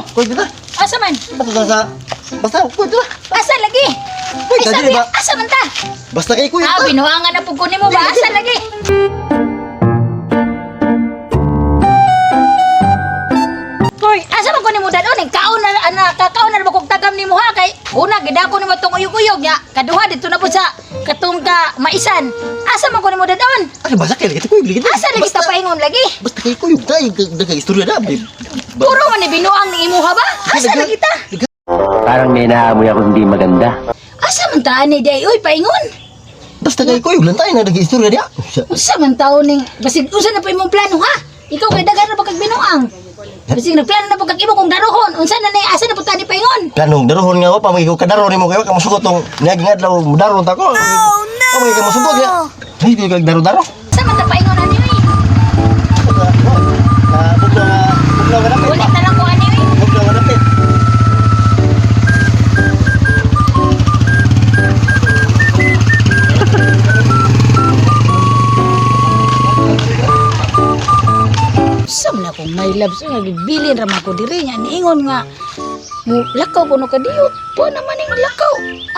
Oh. Kuy dito. Asa man? Basta sa basta kuy dito. Asa lagi? Uy, Ay, dali sabi, ba? asa man ta? Basta kay kuy. Ah, binuangan na pud ko nimo ba? Asa lagi? Hoy, asa man ko nimo dadon? Kaon na ana, kakaon na ba kog tagam nimo ha kay una gidako nimo tong uyog-uyog nya. Kaduha dito na pud sa katong ka maisan. Asa man ko nimo dadon? Ay, basta kay lagi kuy lagi. Asa lagi ta paingon lagi? Basta kay kuy tay dagay istorya na. Puro man ni binuang ni imuha ba? Asa lagi ta? Parang may naamoy ako hindi maganda. Asa man ta ani day oy paingon? Basta kay kuy lang tay na dagay istorya diya. Unsa man taon ning basig unsa na pa imong plano ha? Ikaw kay daghan na pa kag binuang. Basig nagplano na pa kag imo kung darohon. Unsa na ni asa na pud ta ni paingon? Planong darohon nga ko pamagi ko kadaro nimo kay ka musugot tong niaging adlaw mudaron ta ko. Oh no. Pamagi ka musugot ya. Ay, di kag daro-daro. Asa man ta paingon ani oy? Buglo nga, buglo nga dapit. Ulit na lang ko ani oy. Buglo nga dapit. Unsa man akong my love so nga gibilin ra man ko diri nya niingon nga mo lakaw kuno kadiyot. Po naman ning lakaw.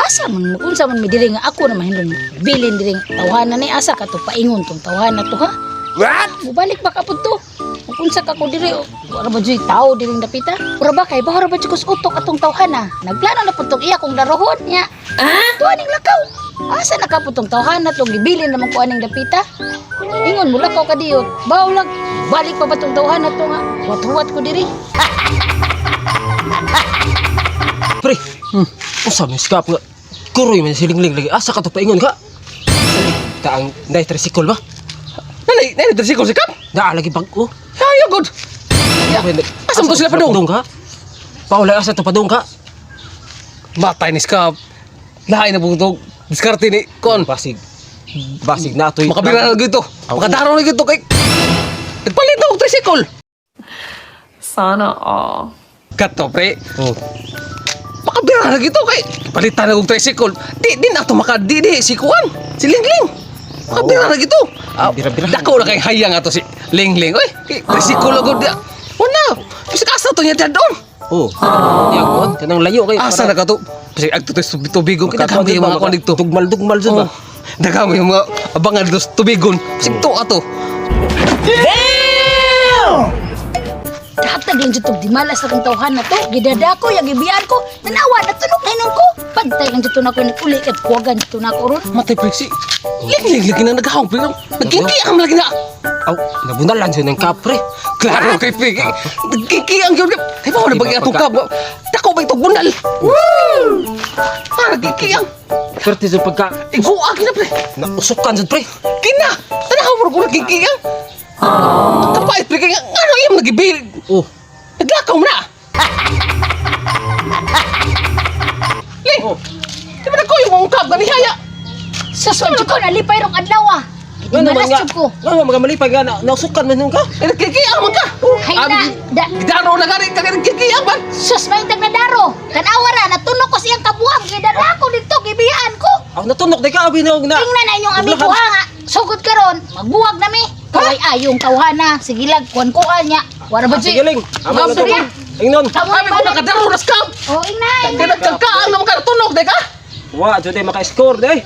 Asa man unsa man mi diri nga ako naman hindon bilin diri nga tawhana ni asa ka to paingon tong tawhana to ha? What? Mubalik ba ka pud to? Kung unsa ka ko diri, wala ba dyo'y tao diri dapita? Ura ba kay ba ba dyo'y utok atong tawhana? Nagplano na pud tong iya kong darohon niya. Ah? Tuwa ning lakaw. Asa na ka pud tong tawhana tong gibilin naman ko aning dapita? Ingon mo lakaw ka diyot. Bawlag balik pa ba tong tawhana to nga? Huwat-huwat ko diri. Pre, usa man skap nga. Kuroy man silingling lagi. Asa ka to paingon ka? Ta ang nay tricycle ba? Nanay, nanay tricycle si Kap. Naa lagi bag-o. Ay, good. Asa man to sila padung? Padung ka? Paulay asa to padung ka? Matay ni Skap. Lain na bugtog. Diskarte ni Kon. Basig. Basig na toy. Makabira na gito. Makadaro na gito kay. Nagpalit na og tricycle. Sana all. Kato pre. Oh. Makabira na gito kay. Palitan na og tricycle. Di di na to maka di di si Kuan. Si Lingling. Makabira na gito. Ah, Bira-bira. Dako na kay hayang ato si Lingling. Oy, kay tricycle agud dia. Wala. Bisag asa to niya doon. Oh. Ya kon, kanang layo kay. Asa na ka to? Bisag agto to sa tubigon kay daghang yung mga kuan dito. Dugmal-dugmal jud ba? Oh, daghang yung mga abangan dito sa tubigon. Bisag to ato. Datag lang dyan di malas na kong tawhana to. Gidada ko, yang gibiyaan ko. Nanawa, natunog na hinon ko. Pantay lang dyan to na ko naguli at kuwagan dyan to na ko ron. Matay pre si Lingling lagi na naghahong pre. Nagkikiam lagi na. Aw, nabunalan siya ng kapre. Klaro kay pre. Nagkikiam gyud. Kay ba na bagay atong kab. Dako ba itong bunal? Ah, nagkikiam. Perte sa pagka Igua kina pre. nausukan jud pre. Kina. Tanaw mo ko nagkikiam. Kapait pre kay ngano iyang nagibil. Oh. Naglakaw mo na. Ling. Di ba nagkuyo mo ang kab ganihaya? Sa swadyo ko, nalipay rong adlaw ah. Nga naman Malas nga. jud ko. Nga naman mga malipay nga na, nausukan man nun ka. Eh, nagkikiam man ka. Hay na, da, Gidaro na gani kag nagkikiam man. sus, may tag nadaro. Tanawa ra, natunog ko siyang kabuang. Gidada ko dito, gibiyaan ko. Aw, natunok di ka abi na og na. Tingnan na inyong amigo ha nga. Sugod karon, magbuwag na mi. Kaway ayong tawhana, sige lag, kuan-kuan niya. Wala ba Sige ling. Amo na to. Sige. Ingnon. Tamo Abi ko balik. nakadaro na scam. Oh, ingna, Kaya ingna. nagkangkaan na magkatunog, di ka? Wa jud ay maka-score day.